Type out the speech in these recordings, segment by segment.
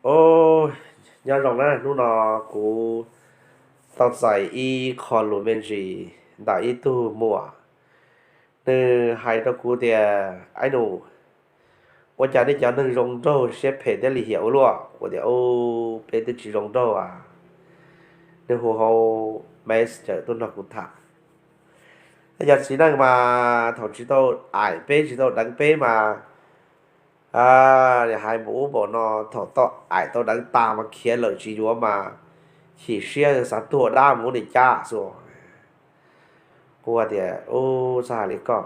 Os, nyob zoo na, hnub no kuv tau txais ib qho lus me ntsis ntawm ib tug muam, nws hais rau kuv tias, aib nus, ua cas nej cov neeg zoo nraug siab phem thiab lim hiam ua luaj? Kuv tias, u, peb twb tsis zoo nraug as. Nws hu hauv Messenger tuaj nrog kuv tham. Cov txiv neej mas thaum tsis tau aim peb tsis tau deev peb mas hais npaum ub npaum no, thaum tau aim tau deev tas mas khiav lawm tsis yuav mas chim siab xav tuag dab mus ua li cas xwb. Kuv tias, u, txhob hais li koj,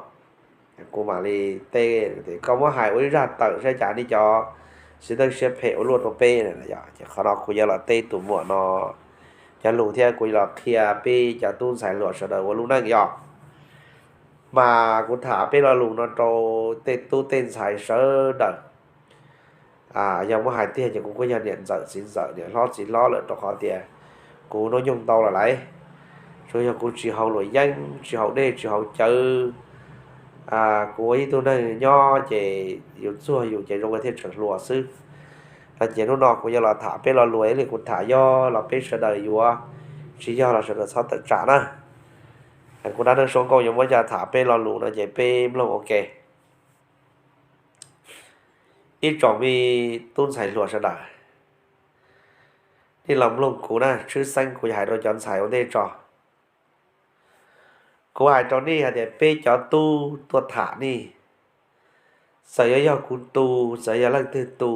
kuv mam li teb. Koj muab hais ua ib zaj tawm saib cas nej cov txiv neej siab phem ua luaj rau peb. Ces qhov no kuv yuav los teb tus muam no cov lus thiab kuv yuav los qhia peb cov tub ntxhais hluas sawv daws ua lub neej yog. Mas kuv tham peb lo lus no rau tej tub tej ntxhais sawv daws. Yog muab hais tiag ces kuv kuj yog niam ntxawm txiv ntxawm niam hlob txiv hlob lawm rau qhov tias kuv hnub nyoog ntau lawm lauj. Tsuas yog kuv tsis haus luam yeeb tsis haus dej tsis haus cawv, kuv ua ib tug neeg nyob ces yus txuag yus ces zoo li thiaj tseem hluas xwb. No ces hnub no kuv yuav los tham peb lo lus li kuv tham, yog los peb sawv daws yuav, tsis yog los sawv daws txhob tawm tsam na. Kuv dab neeg Suab Nkauj yuav muab coj tham peb lo lus no ces peb mloog ua ke. Ib tsoom me tub ntxhais hluas sawv daws, nej los mloog kuv na, tshwj xeeb kuv yuav hais rau cov ntxhais ua ntej tso. Kuv hais rau nej hais tias peb cov tub tuaj tham nej, txawm yuav yog kuv tu, txawm yog leej twg tu,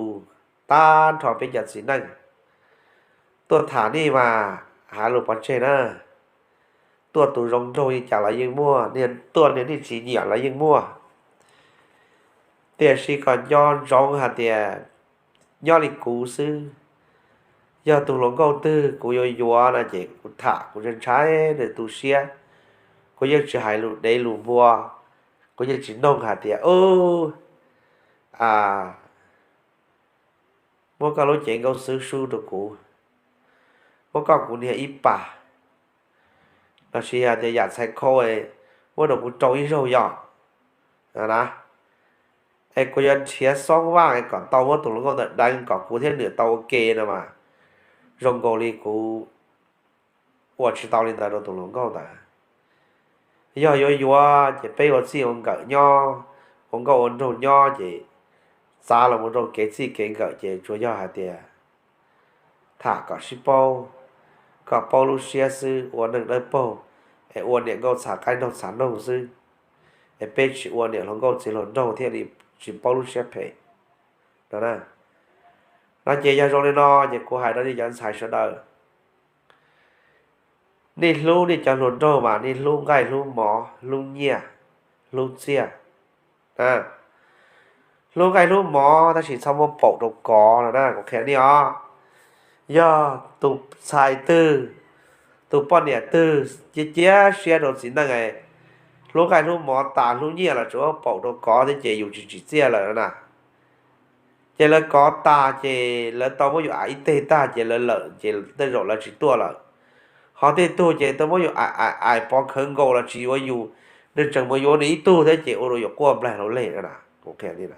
tag nrho peb cov txiv neej tuaj tham nej mas hais lus pov tseg na. Tuaj tus zoo nraug li cas los yeej muaj, tuaj niag nej tsis nyiam los yeej muaj. Tiam sis kom nco ntsoov hais tias nyob li kuv xwb, yog tus hluas nkauj twg kuv yuav yuav no ces kuv tham kuv ntshai ntshai nws tu siab. Kuv yeej tsis hais lus dev lus npua, kuv yeej tsis noog hais tias, u, muab koj lub cev nkauj xwb sub rau kuv, muab koj kuv niag ib pas, los sis hais tias yam txhais khau, muab rau kuv rau ib zaug yom, na. Es kuv yuav nrhiav xob vaj kom tau muab tus hluas nkauj ntawd deev kom kuv thiab nws tau ua ke no mas, zoo nkaus li kuv ua tsis tau li ntawd rau tus hluas nkauj ntawd. Yog yuav yuav ces peb ua txij ua nkawm nyob, ua nkauj ua nraug nyob ces txav los mus rau kev txij kev nkawm ces tsuas yog hais tias tham kom sib paub, kom paub lub siab xwb, ua neeg dawb paug, es ua niam nkauj txhav qaib nraug txhav noog xwb, es peb tsis ua niam hluas nkauj txiv hluas nraug thiaj li tsis paub lub siab phem no. No ces yog zoo li no ces kuv hais rau nej cov ntxhais sawv daws, nej hlub nej cov hluas nraug mas nej hlub nqaij hlub mov hlub nyiaj hlub txiaj. Hlub nqaij hlub mov tab sis txhob muab paum rau kov no na, kuv qhia nej os. Yog tus ntxhais twg, tus poj niam twg cia cia siab rau txiv neej, hlub nqaij hlub mov tas hlub nyiaj los tsuas muab paum rau kov thiab ces yus tsis tsim txiaj lawm no na. Ces lawv kov tas ces lawv tau muab yus aim ib teg tag ces lawv lawm ces tej zaum lawv tsis tuaj lawm. Ho tej tug ces tau muab yus aim aim aim pov khawv nkaus los tsis yuav yus, nws tseem mus yuav nws ib tug thiab ces ua rau yus quaj nplaig hlau lej na. Kuv qhia nej,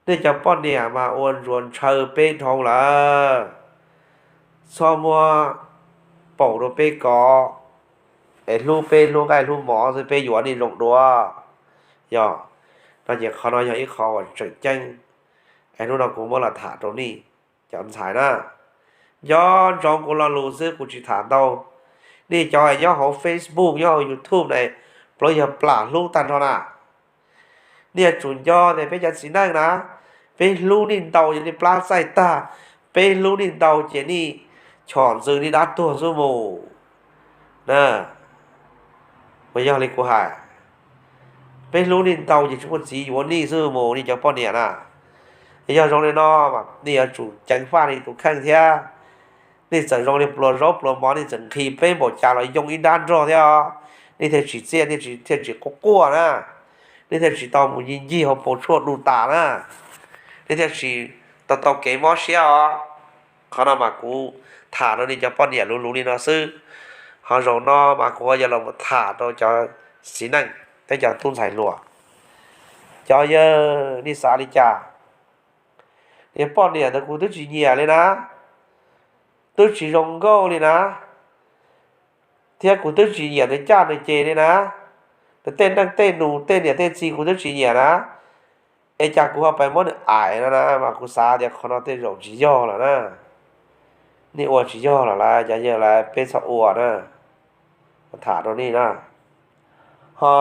nej cov poj niam mas ua ntsuas ntshaw peb dhau lawm, txhob muab paum rau peb kov, es hlub peb hlub nqaij hlub mov xwb peb yuav nej zoo dua. Yog, no ces qhov no yog ib qho uas tseem ceeb, es hnub no kuv muab los tham rau nej cov ntxhais na. Nco ntsoov kuv lo lus xwb kuv tsis tham ntau. Nej cov nyob hauv Facebook nyob hauv YouTube na, plaub yog plam hlub tag nrho na. Nej yuav tsum nco tias peb cov txiv neej na, peb hlub nej ntau ces nej plab txaij tag, peb hlub nej ntau ces nej chom ntxws nej dab tuag xwb mus. Mas yog li kuv hais, peb hlub nej ntau ces tsis muaj txiv yuav nej xwb mus nej cov poj niam na. Yog zoo li no, nej yuav tsum ceev faj nej tus kheej thiab. Nej txawm zoo li pluas zaub pluas mov, nej txawm nqhis peb npaum cas los yoo ib dab nrog thiab, nej thiaj tsim txiaj, thiaj tsis quaj quaj na, nej thiaj tsis tau mus ncig ncig hauv paus tshuaj du tas na, nej thiaj tsis tau tau kev mob siab os. Qhov no mas kuv tham rau nej cov poj niam luv luv li no xwb. Ho zaum no mas kuv yuav los tham rau cov txiv neej thiab cov tub ntxhais hluas. Cov yawg, nej xav li cas? Niag poj niam ntawd kuv twb tsis nyiam li na, twb tsis zoo nkauj li na, thiab kuv twb tsis nyiam nws caj nws ces li na, nws tej neej tej nus tej niam tej txiv kuv twb tsis nyiam na, es cas kuv ho pais muab nws aim no na, mas kuv xav tias qhov no tej zaum tsis yog lawm na. Nej ua tsis yog lawm lauj, cov yawg lauj, peb txhob ua na. Tham rau nej na, ho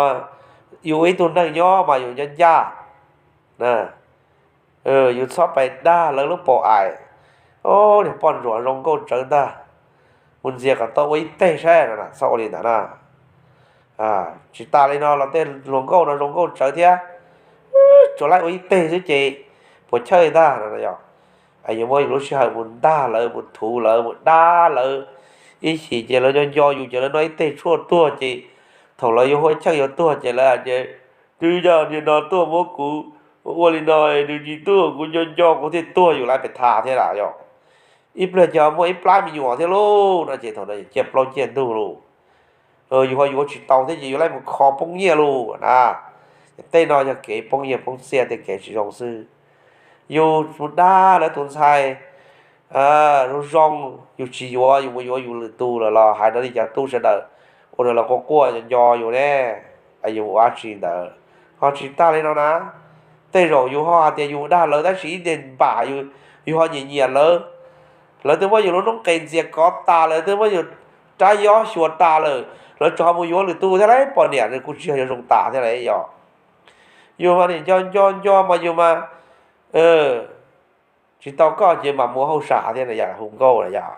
yus ua ib tug neeg nyob mas yus nyob ncaj, yus txhob pais dag lawv lub paum aim, niag poj ntsuam zoo nkauj tsawv ntag, mus ntxias kom tau ua ib teg saib no, txhob ua li ntawd na. Tsis tas li no los tej hluas nkauj no zoo nkauj tsawv thiab, tsuas laib ua ib teg xwb ces puas chawj ntag no. Yog yus muab yus lub sij hawm mus ntag lawv, mus thuv lawv, mus dab lawv ib chim ces lawv nco nco yus ces lawv noj ib teg tshuaj tuag ces thaum lawv yuav hu cheej yuav tuag ces lawv hais tias, twb yog niag no tuaj muab kuv ua li no, nws tsis tuaj, kuv nco nco kuv thiaj tuag, yus laib pes tham thiab lawm yog. Ib pliag ces muaj ib plab me nyuam thiab lauj no ces thaum no ciaj plaub ciaj ntug lauj, yus ho yuav tsis tau thiab ces yus laib mus kho poob nyiaj lauj na. Tej no yog kev poob nyiaj poob txiaj tej kev tsis zoo xwb. Yus mus dag lawv tus ntxhais zoo zoo, yus tsis yuav, yus mus yuav yus lwm tus lawm los hais rau li cov tub sawv daws ua rau lawv quaj quaj nco nco yus ne, yus ua dab tsi ntawd. Ho tsis tas li no na, tej zaum yus ho hais tias yus dag lawv tab sis ib ntsis npam yus ho nyiam nyiam lawv, lawv twb muab yus lub noob qes ntxias kov tas, lawv twb muab yus rab yob xyuas tas lawm, lawv tseem ho mus yuav lwm tus thiab lauj, poj niam nws kuj tsis yog yuav zoo tas thiab lauj yog. Yus mas nim nco nco nco mas yus mas tsis tau koj ces mam mus hauj sam thiab na yog, hu nkauj na yog.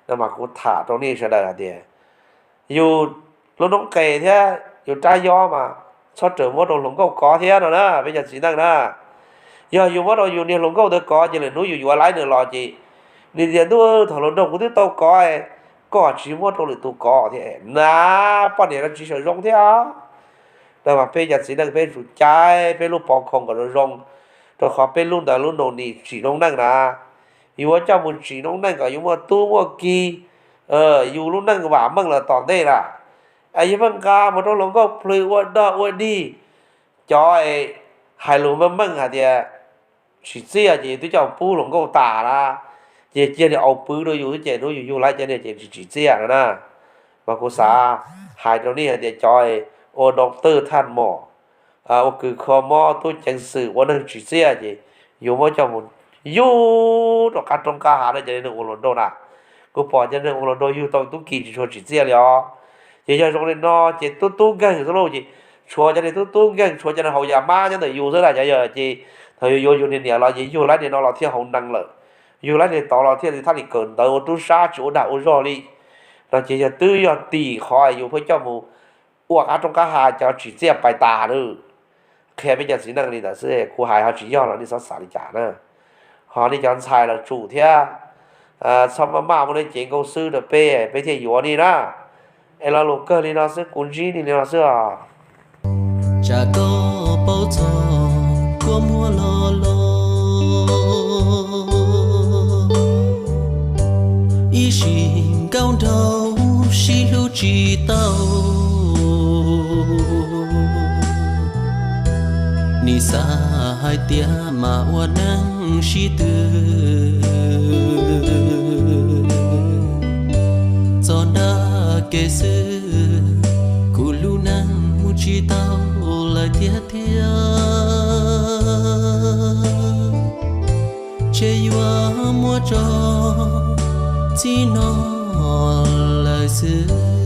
No mas kuv tham rau nej sawv daws hais tias yus lub noob qes thiab yus rab yob mas txhob rawm muab rau hluas nkauj kov thiab no na peb cov txiv neej na. Yog yus muab rau yus niag hluas nkauj ntawd kov ces lwm hnub yus yuav laib nws los ces nws tias, ntuj, thaum hluas nraug kuv twb tau kov, koj tsis muab rau lwm tus kov thiab na, poj niam no tsis tshua zoo thiab. No mas peb cov txiv neej peb tsum cais peb lub pov khoo kom zoo zoo, rau qhov peb lub ntawd lub nus nis tsim noob neej na. Yuav coj mus tsim noob neej kom yuav muaj tub muaj ki, yus lub neej vam meej los tom ntej lawm. Es yus pheej nqa mus rau hluas nkauj plhws ua dog ua dig, cov hais lus meej meej hais tias tsim txiaj ces yus twb coj pub hluas nkauj tas na, ces cia nws au pw rau yus xwb ces hnub yus yug laib cov niag ces tsis tsim txiaj no na. Mas kuv xav hais rau nej hais tias cov ua doctor thaj mom, ua kws kho mob tub ceev xwm ua neeg tsim txiaj ces yuav muab coj mus yug rau qab roob qab hav na cov neeg ua hluas nraug na. Kuv pom cov neeg ua hluas nraug yug tau tub ki tsis tshua tsim txiaj li os. Ces yog zoo li no ces tub tub nkeeg xwb lauj, ces tshuav cov niag tub tub nkeeg tshuav cov niag haus yas mab nyob ntawm yus xwb na cov yawg, ces thaum yus yuav yus niag niam los ces yug laib niag no los thiaj haus nees lawm, yug laib niag tod los thiaj li thaj li kawm ntawv ua tub sab tsis ua dag ua zog li. No ces yog twb yog tim qhov yus pheej coj mus ua qab roob qab hav cov tsim txiaj pais tas na. Qhia peb cov txiv neej li ntawd xwb, kuv hais ho tsis yog los nej txhob xav li cas na. Ho nej cov ntxhais los tsum thiab, txhob maj maj muab nej cev nkauj xwb rau peb, peb thiaj yuav nej na. Es lo lus kawg li no xwb, kuv ntsib nej li no xwb os. Tsam koj paub txog kua muag loj loj, ib sim nkauj nraug sib hlub tsis tau. Nim xav hais tias mam ua neej sib tw, txog nram kev xwb, kuv lub neej mus tsis tau lawm tiag tiag. Ces yuav muab tso txij no lawm xwb.